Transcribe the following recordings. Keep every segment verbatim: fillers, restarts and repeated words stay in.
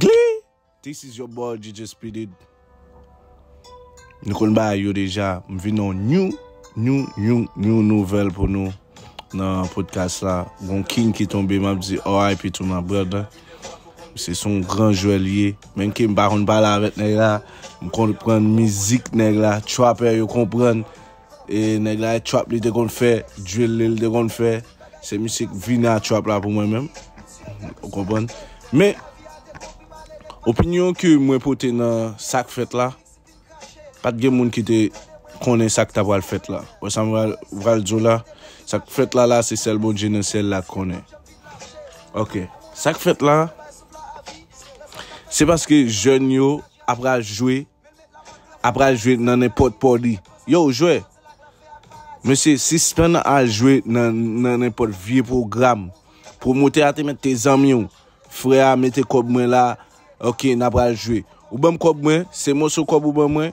Gli! This is your boy D J Speeded. Nou konn bagay yo deja. M vin yon new, new, new, new nouvèl pou nou nan podcast la. Gon king ki tonbe, m ap di R I P to my brother. Se son gran jwè li ye. Menm ke m pa konn pale avèk nèg la, m konprann mizik nèg la, trapper yo konprann. E nèg la, trap li te konn fè, drill li, li te konn fè. Se misye k vin a trap la pou mwen menm. Ou konprann? Men, opinyon ke mwen pote nan sa k fèt la, pa t gen moun ki te konnen sa k ta pral fèt la. Wè sa m pral, pral di w la, sa k fèt la, la, se sèl Bondye nan syèl la k konnen. Ok. Sa k fèt la, se paske jèn yo ap pral jwe, ap pral jwe nan nenpòt party. Yo, jwè, mesye, sispann al jwe nan, nan nenpòt vye pwogram. Pwomotè a te mèt te zanmi w. Frè a mete kòb mwen la, ok, n ap pral jwe. Ou ban m kòb mwen, se moso kòb ou ban mwen.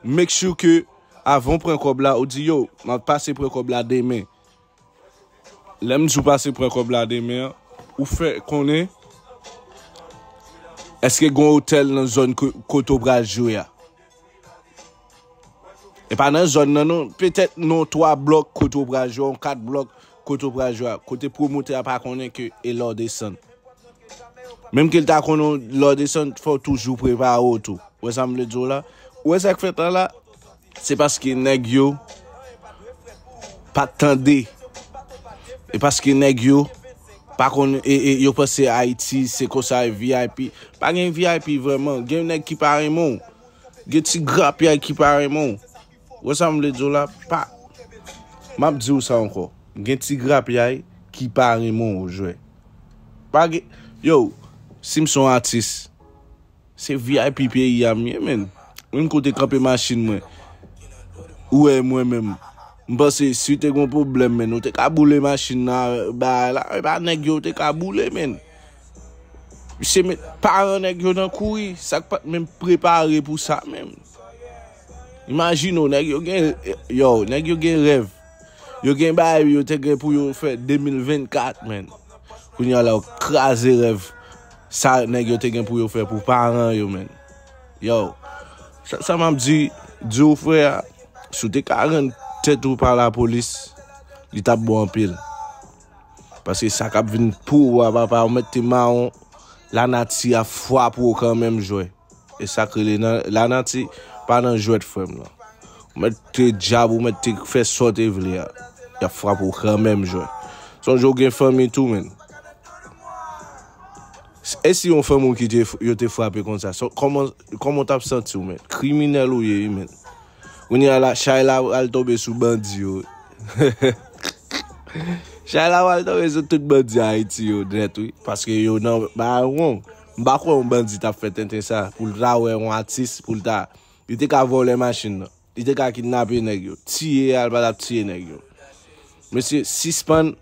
Make sure ke avan w pran kòb la, ou di, yo, m ap pase pran kòb la demen. Lè m di w pase pran kòb la demen an, ou fè konnen èske gon otèl nan zòn ko-, kote w pral jwe a. E pa nan zòn nan non, petèt nan twa blòk kote w pral jwe, yon kat blòk kote w pral jwe a, kote pwomotè a pa konnen ke e lè w desann. Menm ke l ta konnen w lè w desann, fò w toujou prepare w tou. Ou wè sa m vle di w la? Ou wè sa k fèt la la? Se paske nèg yo pa t tande. E paske nèg yo pa konn, e, e, yo panse Ayiti, se konsa, V I P. Pa gen V I P vrèman. Gen nèg ki pa renmen w. Gen ti grapyay ki pa renmen w. Ou wè sa m vle di w la? Pa. M ap di w sa ankò. Gen ti grapyay ki pa renmen w, jwè. Pa gen, yo, si m se yon atis, se V I P peyi a m ye, menn. Menm kote kanpe machin mwen. Ou wè mwen menm. M panse si te gon pwoblèm, menn, ou te ka boule machin nan, bagay la. E pa nèg yo te ka boule, menn. Misye met paran nèg yo nan kouri. Sa k pa t menm prepare pou sa, menm. Imajine w, nèg yo gen, yo, nèg yo gen rèv. Yo gen bagay yo te gen pou yo fè de mil vennkat, menn. Kounye a la, yo kraze rèv sa nèg yo te gen pou yo fè pou paran yo, menn. Yo, sa, sa m ap di, di w, frè a, si w te ka rann tèt ou pa lapolis, li t ap bon anpil. Paske sa k ap vin pou ou a, papa, ou mèt te mawon, lanati ap frape w kanmenm, jwè. E sa k rele nan, lanati pa nan jwèt, frè m, non. Ou mèt te djab, ou mèt te fè sa w te vle a, y ap frape w kanmenm, jwè. Sonje w gen fanmi tou, menn. E si yon fanmi w ki te, yo te frape konsa, so, kòman, kòman w t ap santi w, menn? Kriminèl ou ye, wi, menn. Kounye a la, chay la al tonbe sou bandi yo. Chay la al tonbe sou tout bandi Ayiti yo nèt, wi. Paske yo nan bagay wrong. M pa kwè yon bandi t ap fè tenten sa pou l ta wè yon atis, pou l ta, li te ka vòlè machin nan. Li te ka kidnape nèg yo. Tiye a, l pa t ap tiye nèg yo. Mesye, sispann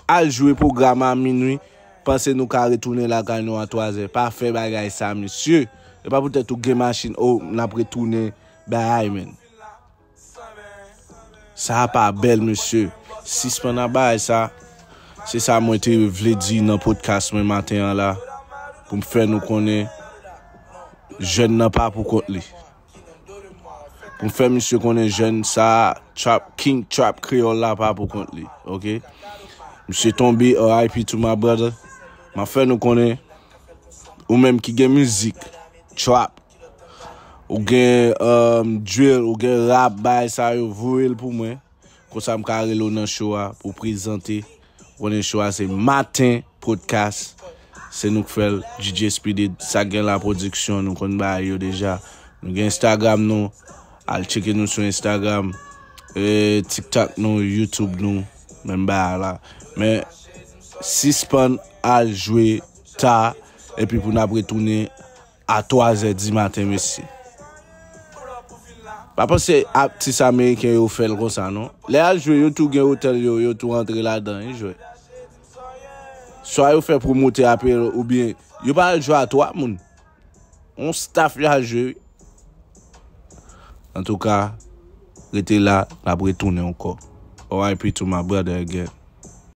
al jwe pwogram a minwi, panse nou ka retounen lakay nou a twazè. Pa fè bagay sa, mesye. E pa poutèt ou gen machin, o, n ap retounen bagay, menn. Sa a pa bèl, mesye. Sispann ak bagay sa. Se sa mwen te vle di nan podcast mwen maten an la. Pou m fè nou konnen, jèn nan pa pou kont li. Pou m fè misye konnen jèn sa, trap, king trap kreyòl la pa pou kont li, ok? Misye tonbe, R I P to my brother. M ap fè nou konnen, ou menm ki gen mizik, trap, ou gen, um, drill, ou gen rap, bagay sa yo, voye l pou mwen. Konsa m ka rele w nan show a pou prezante. Ou konnen show a se Maten Podcast. Se nou k fè l, D J Speeded, sa k gen la pwodiksyon, nou konn bagay yo deja. Nou gen Instagram nou, al tcheke nou sou Instagram, e, TikTok nou, YouTube nou, menm bagay la. Men, sispann al jwe ta, epi pou n ap retounen a twazè di maten, mesye. Pa panse atis ameriken yo fè l konsa, non. Lè y al jwe, yo tou gen otèl yo, yo tou antre ladan, wi, jwè. Swa yo fè pwomotè a peye l, oubyen yo pa al jwe a twa moun. On staff y al jwe, wi. Antouka, rete la, n ap retounen ankò. R I P to my brother again.